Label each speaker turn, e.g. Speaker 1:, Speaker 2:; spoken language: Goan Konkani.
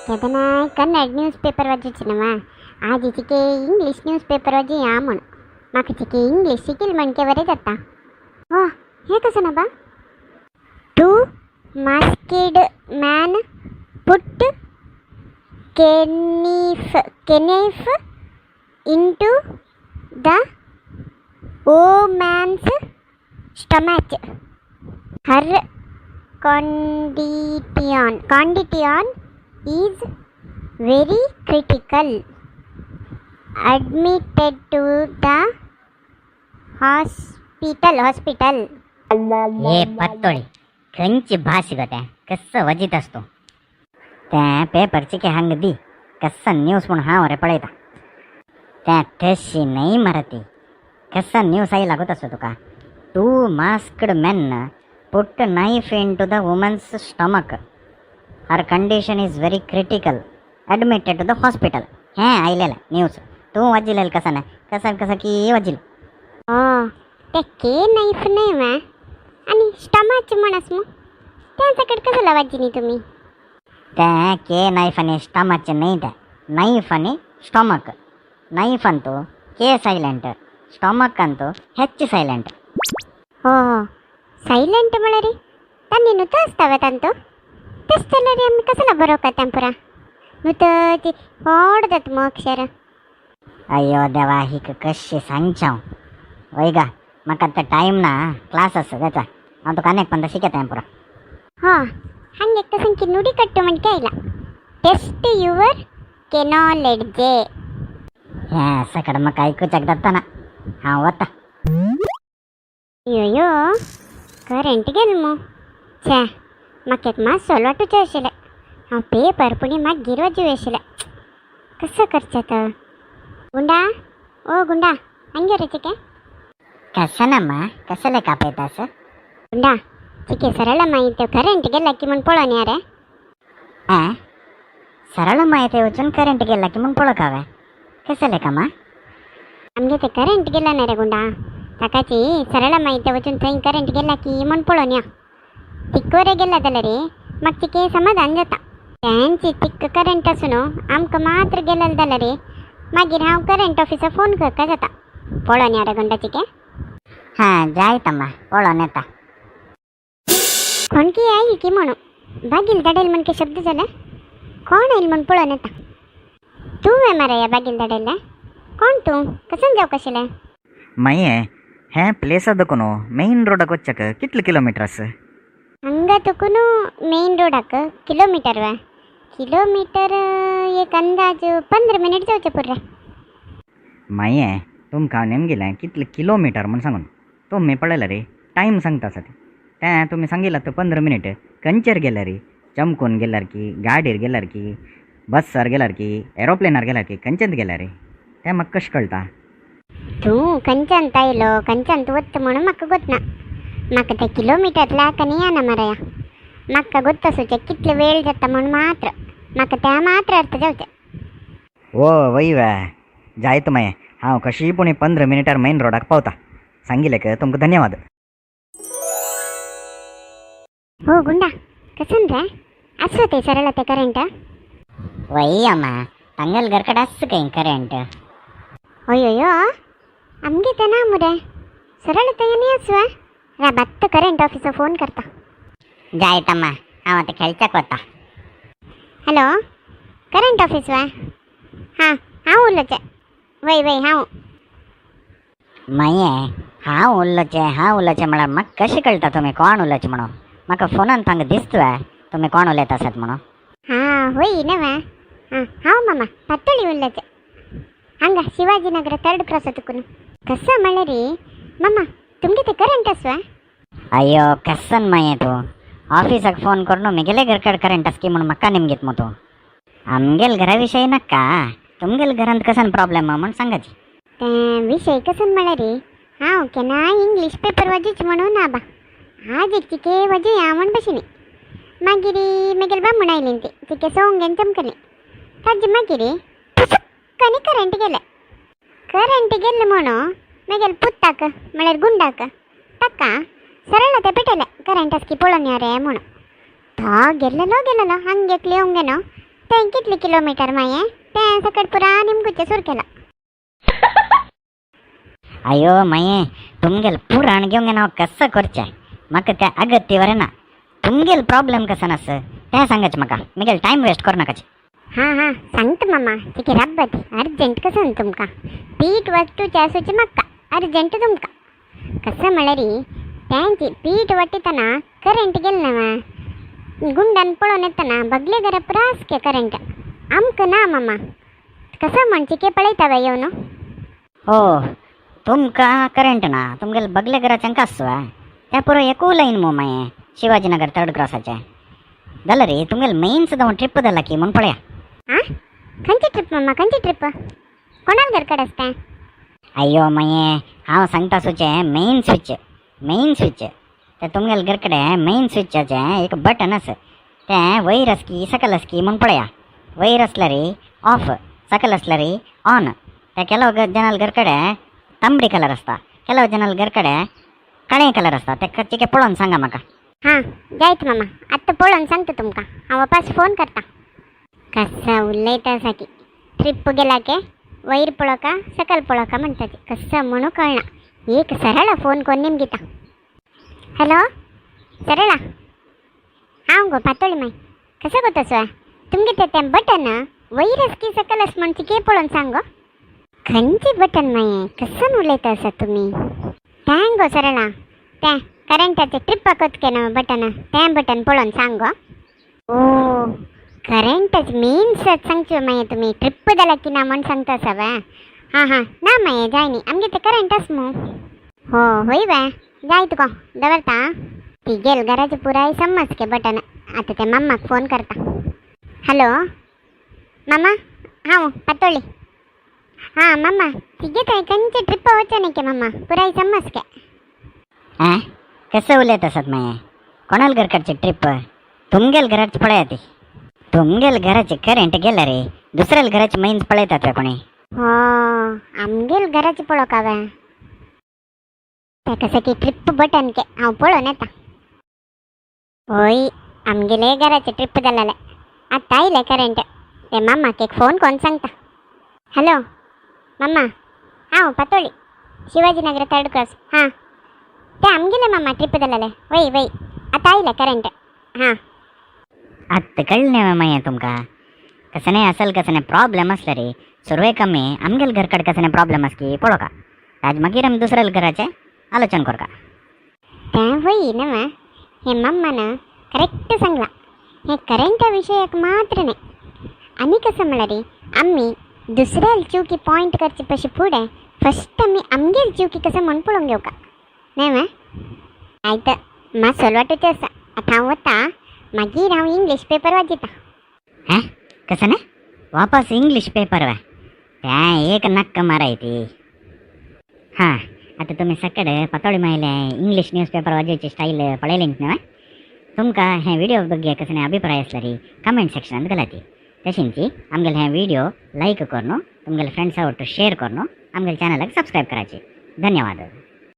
Speaker 1: केदनाय कन्नड न्यूज पेपर वाचूची ना मा आजी चिके इंग्लीश न्यूज पेपर वाजी या म्हण म्हाका चिके इंग्लीश शिकील म्हणके बरें जाता. हो हें कसं ना बा? Two masked man put knife into the woman's stomach. Her condition is very critical, admitted to the hospital.
Speaker 2: हे पत्तोळी खंयची भास गो तें कसो वजीत आसतो तें पेपर चिके हांग दी कसं न्यूज म्हूण हांव रे पळयता. तें तशी न्हय मरे ती. कसं न्यूज आयला लागत आसो तुका? Two masked men put knife into the woman's stomach, her condition is very critical, admitted to the hospital. हें आयलेलें न्यूज. तूं वाजिलेल कसं ना कसं कसं की वाजिल.
Speaker 1: हो ते के नाईफ नाही वा आणि स्टमाच म्हणस मग त्यांच्याकडे कसं वाजिनी तुम्ही?
Speaker 2: ते के नाईफ आणि स्टमच नाही, ते नाईफ आणि स्टमक. नाईफ ಅಂತೂ के सायलेंट, स्टमक ಅಂತೂ ಹೆಚ್ಚು सायलेंट.
Speaker 1: हो हो सायलेंट म्हळ्यार तांणी नुतो आसता तांतू तशें जाल्यार आमी कसला बरोवका तें पुरा नुतो ती व्हड जाता मग अक्षर.
Speaker 2: अय्यो देवा, हिक कशी सांगचें हांव. वय गा, म्हाका आतां टायम ना, क्लास आसा जाता. हांव तुका आनी एक पंदा शिकयता हें पुरा.
Speaker 1: हो हांगे कसं नुडी कट्टू म्हणके आयला, टेस्ट your केनॉलेडजे.
Speaker 2: हें सकड म्हाका आयकुच्याक जाता ना, हांव वता.
Speaker 1: अय्यो करंट गेल मू. छे, म्हाका एक मातसो वाटूचें आशिल्लें. हांव पेपर पुणी मागीर वाजूं आशिल्लें. कसं करचें तर? गुंडा, ओ गुंडा, हांगे रे चिके.
Speaker 2: कसनम्मा, कसले कापयतास?
Speaker 1: गुंडा, चिके सरळ माहिती करंट गेला की म्हण पळोवन या रे.
Speaker 2: आ सरळ माहिती वचून करंट गेला की म्हूण पळोवंक हांवें कसले कामा?
Speaker 1: आमगे ते करंट गेला ना रे गुंडा, ताकाची सरळ माहिती वचून थंय करंट गेला की म्हण पळोवन या. तिक्कोरे गेला जाल्यार रे म्हाका चिके समाधान जाता. तेंची तिक्क करंट आसूं न्हू, आमकां मात्र गेलें जाल्यार रे मागीर हांव करंट ऑफिसाक फोन करपा जाता. पळोवन या रे गुंडा चिके.
Speaker 2: हां जायतम्मा, पळोवन येता.
Speaker 1: कोणकी आयल की म्हणू बागील धाडेल म्हणके शब्द जाले. कोण आयल म्हण पळोवन येता. तूं वे मरे या बागील धाडेल्ले? कोण तूं, कसन जावं कशिलें?
Speaker 3: माये हें प्लेसा दकून मेन रोडाक वच्चाक कितले किलोमिटर आसा?
Speaker 1: हांगा तुकून मेन रोडाक किलोमीटर वे? किलोमीटर एक अंदाज 15 मिनिट जावचे पुर्रे.
Speaker 3: माये तुमकां हांव नेमगेलें कितले किलोमिटर म्हूण सांगून तुमी पळयलें रे टायम सांगता आसा तें. तें तुमी सांगिल्लें आतां 15 मिनीट खंयचेर गेल्यार रे? चमकून गेल्यार की गाडयेर गेल्यार की बसार गेल्यार की एरोप्लेनार गेल्यार की खंयच्यान गेल्यार रे तें म्हाका कशें कळटा?
Speaker 1: तूं खंयच्यान आयलो खंयच्यान तूं वता म्हणून म्हाका गोतना. म्हाका ते किलोमिटर लाकनी येना मराया. म्हाका गोत्त आसूचें कितले वेळ जाता म्हूण मात्र. म्हाका त्या मात्र अर्थ जावचें.
Speaker 3: ओ वय वे जायत माये, हांव कशीय पूण 15 मिनिटार मेन रोडाक पावता. सांगिल्लेक तुमकां धन्यवाद.
Speaker 1: हो गुंडा, कसन रे आसो ते सरळ ते करंट?
Speaker 2: वय अम्मा, तांगेल घरकड आसा खंय करंट.
Speaker 1: अय्यो, आमगे ते ना मुरे, सरळ ते न्ही आसू. राबात्त करंट ऑफिसाक फोन करता.
Speaker 2: जायतम्मा, हांव आतां खेळच्याक वता.
Speaker 1: हॅलो, करंट ऑफिस वा? हां हांव उलोवचें. वय वय हांव.
Speaker 2: माये हांव उलोवचें, हांव उलोवचें म्हळ्यार म्हाका कशें कळटा तुमी कोण उलोवचें म्हणून? म्हाका फोनान तांकां दिसता वे तुमी कोण उलयता आसात म्हणून.
Speaker 1: हां होय न्हय. हां हांव मामा पातोळी उलोवचें, हांगा शिवाजीनगर थर्ड क्रॉस तुकून. कसं म्हणलें रे मामा, तुमगे ते करंट आसू?
Speaker 2: अय्यो कसन माये, तूं ऑफिसाक फोन करून म्हगेले घरकड करंट आसा की म्हूण म्हाका निमगीत मू तूं. आमगेल घरा विशय नाका, तुमगेल घरांत कसन प्रॉब्लेम म्हूण सांगाची.
Speaker 1: तें विशय कसन म्हणलें रे, हांव केन्नाय इंग्लीश पेपर वाजूच म्हणून ना बा. आज एक चिके वाजूया म्हण बशिल्ली. मागीर म्हगेले बामूण आयली ती चिके सोंगेन चमकली. ताजे मागीर पुसुक्क करंट गेलें. करंट गेल्लें म्हणून म्हगेले पुताक म्हळ्यार गुंडाक ताका सरळ ते पेटयलें, करंट आसा की पळोवन या रे म्हणून. तो गेल्लेलो गेलेलो हांगेकले उंगेनो. तें कितले किलोमीटर माये तें सकट पुरा निमगुचे सुर केला.
Speaker 2: अयो माये, तुमगेल पुराण घेवंक हांव कसं करचें? म्हाका तें अगत्य ना. तुमगेल प्रॉब्लेम कसं नास तें सांगाच म्हाका, मिगेल टायम वेस्ट करू नाकाच.
Speaker 1: हां हां, सांगता मामा. तिके राब्बत अर्जंट कसं तुमकां पीठ वस्तूचे आसूचे म्हाका अर्जंट तुमकां. कसं म्हळ्यार त्यांची पीठ वाटितना करंट गेल ना, गुंडान पळोवन येतना बगले घरा पुरास के करंट आमकां ना मामा. कसं म्हण चिके पळयता वे येवन.
Speaker 2: हो, तुमकां करंट ना, तुमगेल बगले घराच्यान आसू त्या पुरो एकू लायन मो माये, शिवाजीनगर थर्ड क्रॉसाचे जाल्यार रे. तुमगेल मेन सुद्दां ट्रिप जाला की म्हूण पळया.
Speaker 1: आ, खंयची ट्रिप मामा? खंयची ट्रिप? कोणाल घरकड आसता?
Speaker 2: अय्यो माये, हांव सांगता सुचे मेन स्विच, मेन स्विच. ते तुमगेल घरकडे मेन स्विचाचें एक बटन आसा, तें वयर आस की सकल आस की म्हूण पळया. वयर आसल्यार ऑफ, सकल आसल्यार ऑन. ते ಕೆಲವು जनाल घरकडे तांबडी कलर आसता, ಕೆಲವು जनाल घरकडे काळे कलर आसता. ते चिके पळोवन सांगा म्हाका.
Speaker 1: हां, जायत मामा, आत्तां पळोवन सांगता तुमकां. हांव वापास फोन करता. कसं उलयता साकी, ट्रिप गेला के वयर पळोवका सकल पळोवका म्हणटा ती. कसं म्हणू कळना. एक सरळ फोन कोण निमगिता. हॅलो सरळा, हांव गो पातोळी माय. कसं गो तसं तुमगे ते तें बटन वयर आस की सकल आस म्हण चिके पळोवन सांग गो. खंयचे बटन माये? कसं उलयता आसा तुमी? तें गो सरळा, तें करंटाचे ट्रिप कोतके ना बटन, तें बटन पळोवन सांग गो. ओ, करंटच मेन सांगचे मागीर तुमी ट्रिप जाला की ना म्हण सांगता आसा वे? हां हां, ना मागीर जाय न्ही आमगे ते करंट आस मू. हो, होय वे, जाय तुका, दवरता. ती गेल घराचे पुराय समज के बटन. आतां ते मम्माक फोन करता. हॅलो मामा, हांव पातोळी. हां मामा, तिगे थंय खंयचे ट्रिप वचो न्ही के मामा, पुराय समज के.
Speaker 2: आ, कसं उलयत आसात मागीर? कोणाल घरकडची ट्रिप? तुमगेल घराच पळया ती. तुमगेल घराचे करंट गेला रे, दुसऱ्याल घराची मेन्स पळयतात वे कोणी?
Speaker 1: हो, आमगेल घराचे पळोवका वे? तेका सगळी ट्रिप बटन के हांव पळोवन येता. होय, आमगेले घराचे ट्रिप जालेले. आतां आयले करंट. ते मामाक एक फोन कोन्न सांगता. हॅलो मामा, हांव पातोळी, शिवाजीनगर थर्ड क्रॉस. हां, ते आमगेले मामा ट्रिप जालेले. वय वय, आतां आयले करंट. हां.
Speaker 2: आत्तां कळ्ळें मागीर तुमकां? कसने असल कसने प्रॉब्लेम आसले रे, सुरवेक आमी आमगेल घरकड कसने प्रॉब्लेम आस की पळोवका, ताज मागीर आमी दुसऱ्याल घराचें आलोचन करका.
Speaker 1: तें होय न्हय, हे मम्मान करेक्ट सांगलां. हे करंटा विशयाक मात्र न्हय, आनी कसं म्हळ्यार आमी दुसऱ्याल चुकी पॉयंट करचे पशी फुडें फस्ट आमी आमगेल चुकी कसं म्हण पळोवंक घेवका न्हय. आयत मातसो वाटूचे आसा. आतां हांव वता, मागीर हांव इंग्लीश पेपर वाचिता.
Speaker 2: हें, कसं ना वापस इंग्लीश पेपर वा? तें एक नक्क माराय ती. हां, आतां तुमी सकड पातोळी मायले इंग्लीश न्यूज पेपर वाजोवची स्टायल पळयली न्हय. तुमकां हे व्हिडिओ ಬಗ್ಗೆ कसने अभिप्राय आसल्यार कमेंट सेक्शनात घालाती. तशेंच आमगेले हे व्हिडिओ लायक करून तुमगेले फ्रेंड्सा ಒಟ್ಟು शेअर करून आमगेले चॅनलाक सबस्क्राईब करायचे. धन्यवाद.